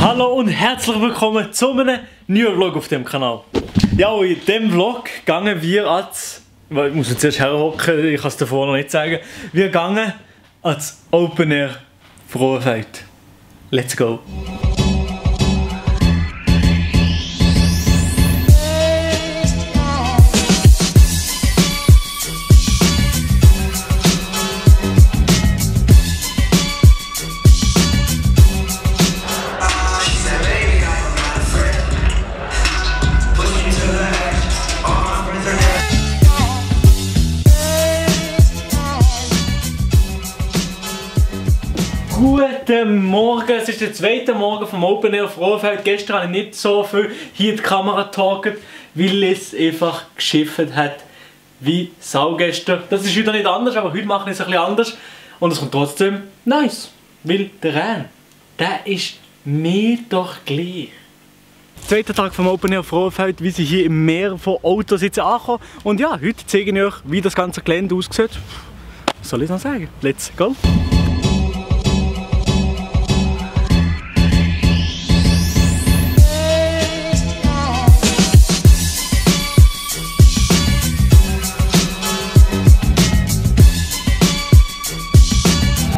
Hallo und herzlich willkommen zu einem neuen Vlog auf dem Kanal. Ja, und in diesem Vlog gehen wir ans... Ich muss jetzt erst herhocken, ich kann es davor noch nicht sagen. Wir gehen ans Open Air Frauenfeld. Let's go! Guten Morgen, es ist der zweite Morgen vom Open Air Frauenfeld. Gestern habe ich nicht so viel hier in die Kamera getalkt, weil es einfach geschifft hat wie Sau gestern. Das ist heute nicht anders, aber heute mache ich es ein bisschen anders. Und es kommt trotzdem nice, weil der Rhein, der ist mir doch gleich. Zweiter Tag vom Open Air Frauenfeld, wie sie hier im Meer von Autos jetzt ankommen. Und ja, heute zeige ich euch, wie das ganze Gelände aussieht. Was soll ich noch sagen? Let's go!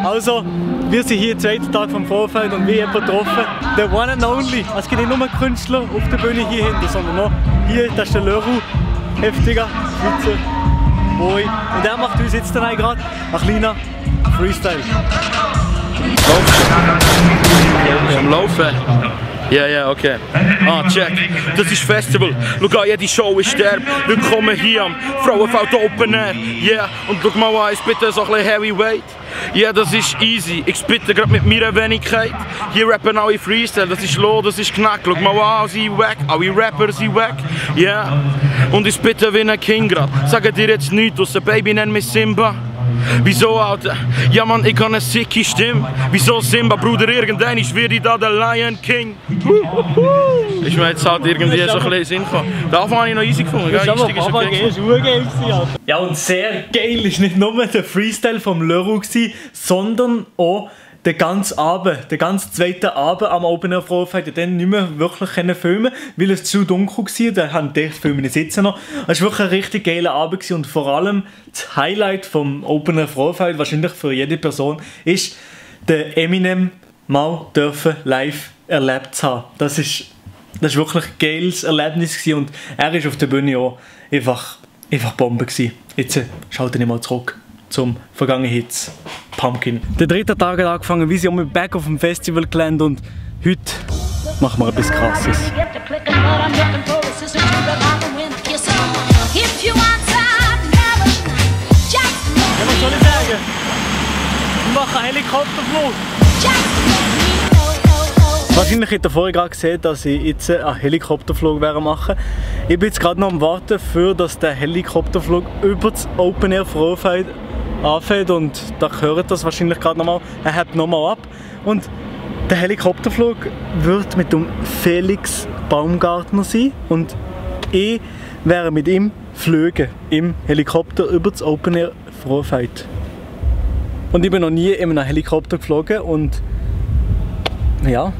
Also, wir sind hier am zweiten Tag vom Vorfeld und wir haben getroffen, der One and Only. Es gibt nicht nur Künstler auf der Bühne hier hinten, sondern noch hier, das ist der Leroux, heftiger Schweizer Boy. Und er macht uns jetzt dann gerade ein kleiner Freestyle. Am Laufen? Ja, okay. Check. Das ist Festival. Schau an, jede Show ist derb. Willkommen hier am Frauenfeld Open Air. Yeah, und schau mal an, ist bitte so ein bisschen Heavyweight. Ja, das ist easy. Ich spitte gerade mit meiner Wenigkeit. Hier rappen alle Freestyle. Das ist low, das ist knack. Schau mal an, sie wack. Alle Rapper sind wack. Ja. Und ich spitte wie ein King grad. Sag dir jetzt nichts, ausser Baby nenn mich Simba. Wieso, Alter? Ja, Mann, ich habe eine sicke Stimme. Wieso, Simba, Bruder, irgendwann werde ich da der Lion King. Ist mir jetzt halt irgendwie so ein bisschen Sinn gekommen. Da habe ich noch easy gefunden. Ja, ja, und sehr geil ist nicht nur der Freestyle vom Leroux, sondern auch der ganze Abend, der ganze zweite Abend am Open Air Frauenfeld, ich dann nicht mehr wirklich filmen, weil es zu dunkel war, da haben die Filme nicht sitzen noch. Es war wirklich ein richtig geiler Abend und vor allem das Highlight vom Open Air Frauenfeld, wahrscheinlich für jede Person, ist, den Eminem mal dürfen live erlebt zu haben. Das ist wirklich ein geiles Erlebnis gewesen und er ist auf der Bühne auch einfach Bombe gewesen. Jetzt schalte ich mal zurück zum vergangenen Hits Pumpkin. Der dritte Tag hat angefangen, wie sie um back auf dem Festival geländet und heute machen wir etwas Krasses. Ja, was soll ich sagen? Wir machen einen Helikopterflug. Wahrscheinlich habt ihr vorher gerade gesehen, dass ich jetzt einen Helikopterflug machen. Ich bin jetzt gerade noch am Warten, dass der Helikopterflug über das Open Air Frauenfeld anfängt und da hört das wahrscheinlich gerade nochmal. Er hebt nochmal ab und der Helikopterflug wird mit dem Felix Baumgartner sein und ich wäre mit ihm fliegen im Helikopter über das Open Air Frauenfeld. Und ich bin noch nie in einem Helikopter geflogen und ja,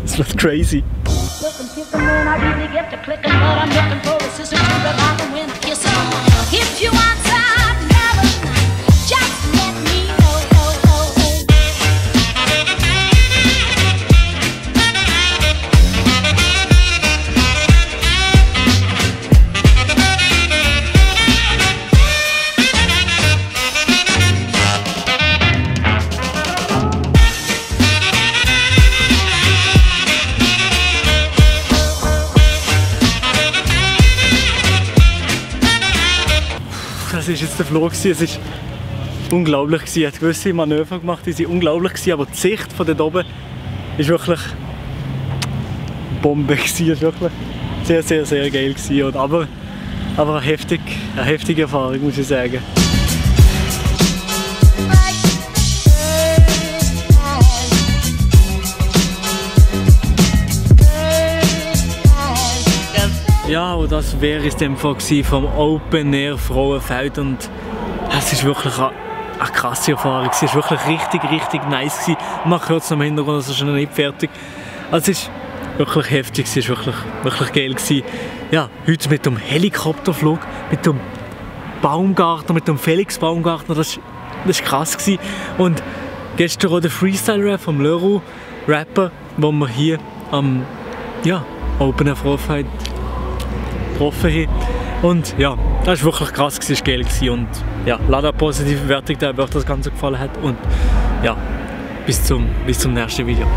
es wird crazy. Das war jetzt der Flug, es war unglaublich. Er hat gewisse Manöver gemacht, die waren unglaublich, aber die Sicht von dort oben war wirklich Bombe. Es war wirklich sehr, sehr, sehr geil. Aber eine heftige Erfahrung, muss ich sagen. Ja, und das wäre es dem Fall vom Open Air Frauenfeld und es ist wirklich eine krasse Erfahrung. Es war wirklich richtig nice gewesen. Man hört es noch im Hintergrund, es ist noch nicht fertig. Also es ist wirklich heftig, es war wirklich geil gewesen. Ja, heute mit dem Helikopterflug, mit dem Baumgartner, mit dem Felix Baumgartner, das war krass gewesen. Und gestern auch der Freestyle-Rap vom Leroux, Rapper, den wir hier am Open Air Vorfeld getroffen haben. Und ja, das war wirklich krass, es war geil gewesen. Und ja, leider positive Wertung, der euch das Ganze gefallen hat. Und ja, bis zum nächsten Video.